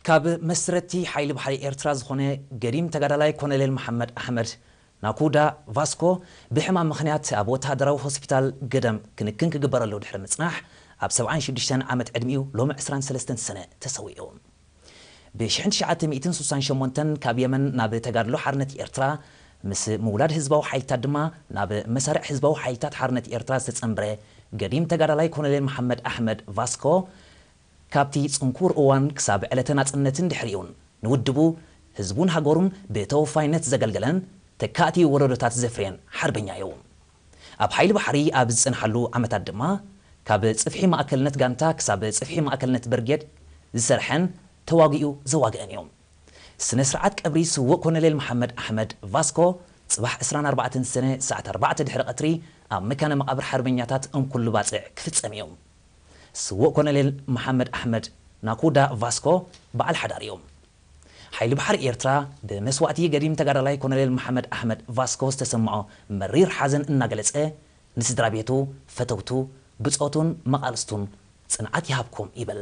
ካብ መስረቲ ሓይሊ ባሕሪ ኤርትራ ዝኾነ ገዲም ተጋዳላይ ኮሎኔል መሓመድ ኣሕመድ ናኩዳ ቫስኮ ብሕማም ምኽንያት ኣብ ወተሃደራዊ ሆስፒታል ገደም ክንክን ክግበረሉ ድሕሪ ምጽናሕ፣ ኣብ ሰብዓን ሽዱሽተን ዓመት ዕድሚኡ ሎሚ ዕስራን ሰለስተን ሰነ ተሰዊኡ። ብ ሽሕን ትሽዓተ ሚእትን ስሳን ሸሞንተን ካብ የመን ናብ ተጋድሎ ሓርነት ኤርትራ ምስ ምውላድ ህዝባዊ ሓይልታት ድማ ናብ መሳርዕ ህዝባዊ ሓይልታት ሓርነት ኤርትራ ዝተጸንብረ ገዲም ተጋዳላይ ኮሎኔል መሓመድ ኣሕመድ ቫስኮ፣ ካብቲ ጽንኩር እዋን ክሳብ ዕለተ ናጽነትን ድሕሪኡን ንውድቡ፣ ህዝቡን ሃገሩን ብተወፋይነት ዘገልገለን ተካእቲ ወለዶታት ዘፍርየን ሓርበኛ እዩ። ኣብ ሓይሊ ባሕሪ ኣብ ዝጸንሓሉ ዓመታት ድማ ካብ ጽፍሒ ማእከልነት ጋንታ ክሳብ ጽፍሒ ማእከልነት ብርጌድ ዝሰርሐን ተዋጊኡ ዘዋግአን እዩ። ስነ ስርዓት ቀብሪ ስዉእ ኮሎኔል መሓመድ ኣሕመድ ቫስኮ ጽባሕ ዕስራን ኣርባዕተን ሰነ ሰዓት ኣርባዕተ ድሕሪ ቀትሪ ኣብ መካነ መቓብር ሓርበኛታት እንኩሉ ባጽዕ ክፍጸም እዩ። ስዉእ ኮሎኔል መሓመድ ኣሕመድ ናኩዳ ቫስኮ በዓል ሓዳር እዩ። ሓይሊ ባሕሪ ኤርትራ ብመስዋእቲ ገዲም ተጋዳላይ ኮሎኔል መሓመድ ኣሕመድ ቫስኮ ዝተሰምዖ መሪር ሓዘን እናገለጸ፣ ንስድራ ቤቱ፣ ፈተውቱ፣ ብጾቱን መቓልስቱን ጽንዓት ይሃብኩም ይብል።